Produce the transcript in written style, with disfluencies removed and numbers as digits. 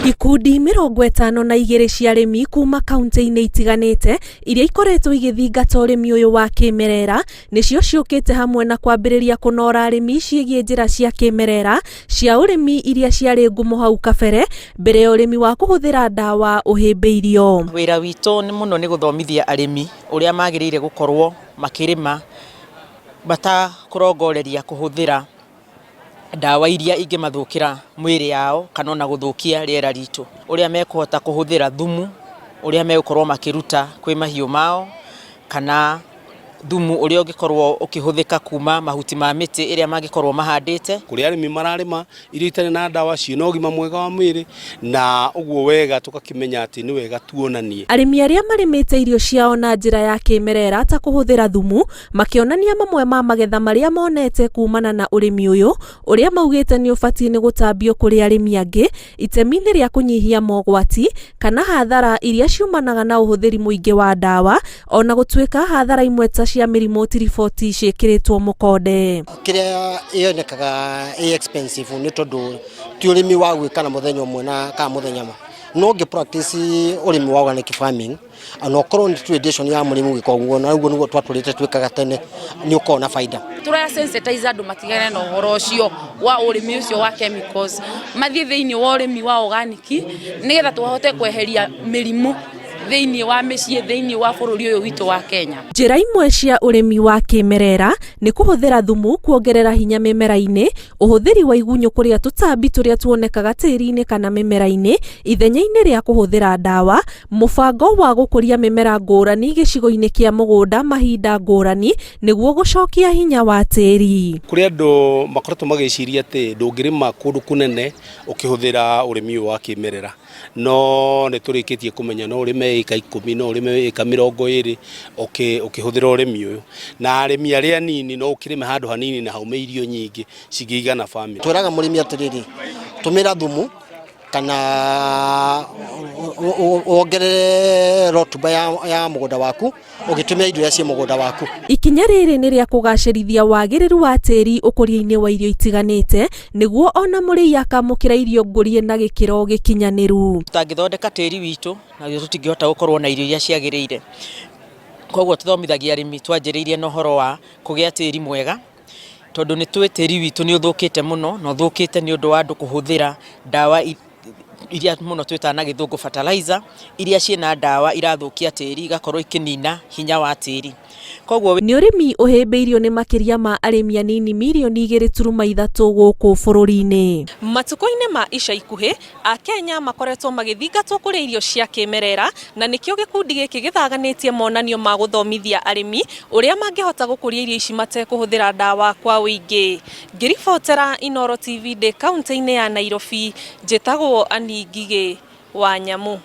Ikundi 52 cia arĩmi kuma kauntĩ-inĩ itiganĩte iria ikoretwo igĩthingata ũrĩmi ũyũ wa kĩmerera nĩcio ciũkĩte hamwe na kwambĩrĩria kũnora arĩmi ciĩgiĩ njĩra cia kĩmerera cia ũrĩmi iria ciarĩ ngumo hau kabere mbere ya ũrĩmi wa kũhũthĩra ndawa ũhĩmbĩirio. Wĩra witũ nĩ mũno nĩ gũthomithia arĩmi ũrĩa magĩrĩire gũkorwo makĩrĩma matakũrongoreria kũhũthĩra ndawa iria ingĩmathũkĩra mwĩrĩ yao kana ona gũthũkia rĩera ritũ. Ũrĩa mekũhota kũhũthĩra thumu ũrĩa megũkorwo makĩruta kwĩ mahiũ mao kana thumu ũrĩa ũngĩkorwo ũkĩhũthĩka kuma mahuti ma mĩtĩ ĩrĩa mangĩkorwo mahandĩte. Kũrĩa arĩmi mararĩma irio itarĩ na ndawa ciĩna ũgima mwega wa mwĩrĩ na ũguo wega tũgakĩmenya atĩ nĩ wega tuonanie. Arĩmi arĩa marĩmĩte irio ciao na njĩra ya kĩmerera ta kũhũthĩra thumu makĩonania mamwe ma magetha marĩa monete kumana na ũrĩmi ũyũ, ũrĩa maugĩte nĩ ũbatiĩ nĩ gũtambio kũrĩ arĩmi angĩ itemi-inĩ rĩa kũnyihia mogwati kana hathara iria ciumanaga na ũhũthĩri mũingĩ wa ndawa, ona gũtuĩka hathara imwe ta cia mĩrimũ ti riboti ciĩkĩrĩtwo mũkonde. Kĩrĩa yonekaga ĩ expensive nĩ tondũ ti ũrĩmi wa gwĩka na mũthenya ũmwe na kana mũthenya no ũngĩ practice ũrĩmi wa organic farming ona ũkorwo nĩ tradition ya mũrĩmi gwĩka ũguo na ũguo nĩguo twatũrĩte twĩkaga tene nĩ ũkoragwo na baida. Tũra sensitize andũ matigane na ũhoro ũcio wa ũrĩmi ũcio wa chemicals, mathiĩ thĩinĩ wa ũrĩmi wa organic nĩgetha tũhote kweheria mĩrimũ thĩinĩ wa mĩciĩ thĩinĩ wa bũrũri ũyũ witũ wa Kenya. Njĩra imwe cia ũrĩmi wa kĩmerera nĩ kũhũthĩra thumu kuongerera hinya mĩmera-inĩ, ũhũthĩri wa igunyũ kũrĩa tũtambi tũrĩa tuonekaga tĩri-inĩ kana mĩmera-inĩ ithenya-inĩ rĩa kũhũthĩra ndawa, mũbango wa gũkũria mĩmera ngũrani gĩcigo-inĩ kĩa mũgũnda mahinda ngũrani nĩguo gũcokia hinya wa tĩri. Kũrĩ andũ makoretwo magĩciria atĩ ndũngĩrĩma kũndũ kũnene ũkĩhũthĩra ũrĩmi ũyũ wa kĩmerera, no nĩ tũrĩkĩtie kũmenya no ũrĩme ĩka 10, no ũrĩme ĩka 20 ũkĩhũthĩra ũrĩmi ũyũ. Na arĩmi arĩa anini no ũkĩrĩme handũ hanini na haume irio nyingĩ cingĩigana bamĩrĩ. Twĩraga mũrĩmi atĩrĩrĩ, tũmĩra thumu kana wongerere rotuba ya mũgũnda waku ũgĩtũmĩra indo iria ciĩ mũgũnda waku. Ikinya rĩrĩ nĩ rĩa kũgacĩrithia wagĩrĩru wa tĩri ũkũria-inĩ wa irio itiganĩte nĩguo ona mũrĩi akamũkĩra irio ngũrie na gĩkĩro gĩkinyanĩru. Tũtangĩthondeka tĩri witũ naguo tũtingĩhota gũkorwo na irio iria ciagĩrĩire. Koguo tũthomithagia arĩmi twanjĩrĩirie na ũhoro wa kũgĩa tĩri mwega, tondũ nĩ tũĩ tĩri witũ nĩ ũthũkĩte mũno na ũthũkĩte nĩ ũndũ wa andũ kũhũthĩra ndawa iria mũno twĩtaga na gĩthũngũ fertilizer, iria ciĩna ndawa irathũkia tĩri igakorwo ikĩnina hinya wa tĩri. Koguo Nĩ ũrĩmi ũhĩmbĩirio nĩ makĩria ma arĩmi anini mirioni 2.3 gũkũ bũrũri-inĩ. Matukũ-inĩ ma ica ikuhĩ, Akenya makoretwo magĩthingatwo kũrĩa irio cia kĩmerera na nĩkĩo gĩkundi gĩkĩ gĩthaganĩtie monanio ma gũthomithia arĩmi ũrĩa mangĩhota gũkũria irio ici matekũhũthĩra ndawa kwa ũingĩ. Ngĩribotera Inooro TV ndĩ kaũntĩ-inĩ ya Nairobi, njĩtagwo Annie Ngigĩ wa Nyamu.